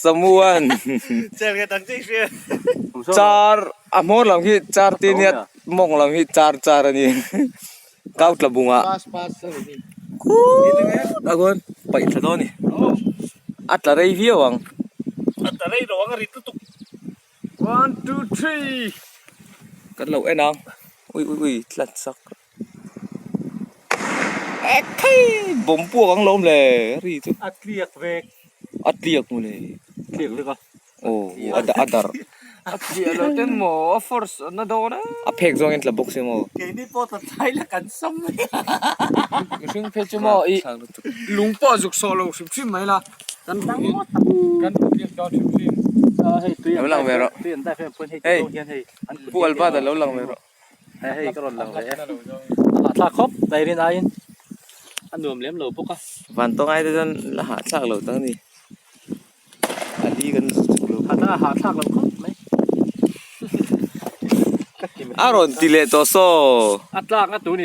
Samuan char a hmawr lam hi char te nia mawng lam hi char char a ni kau tla bungah khuuuuh a kuan paih thla dawn a ni a tla rei viau ang. Kan lo en ang ui ui ui tlat sak. Ekhei bawm puak ang lo awm le ri chu a tliak vek a tliak maw le tliak vek a aw a dar a tliah lo ten maw a force a na dawn a a phek zawng in tla bawk si maw keini pawh tla thlai la kan sam mai mihring phei chu maw ih lung pawh a zuk sawh lo hrim hrim mai la kan ruh hi kan ruh tliak dawn hrim hrim hei tui lo lang ve rawh tui an dai fe pawn hei hei hian hei pu Albert a lo lang ve rawh. Hei ka rawn lang ve e. A hahthlak khawp mai rin aiin a nuam lem lo bawk a. Van tawngai te chuan la hahthlak lo tak a ni. A li kan zu chuk lo. Hahthlak a hahthlak lo khawp mai. A rawn ti leh tawh saw. A tlak na tur ni.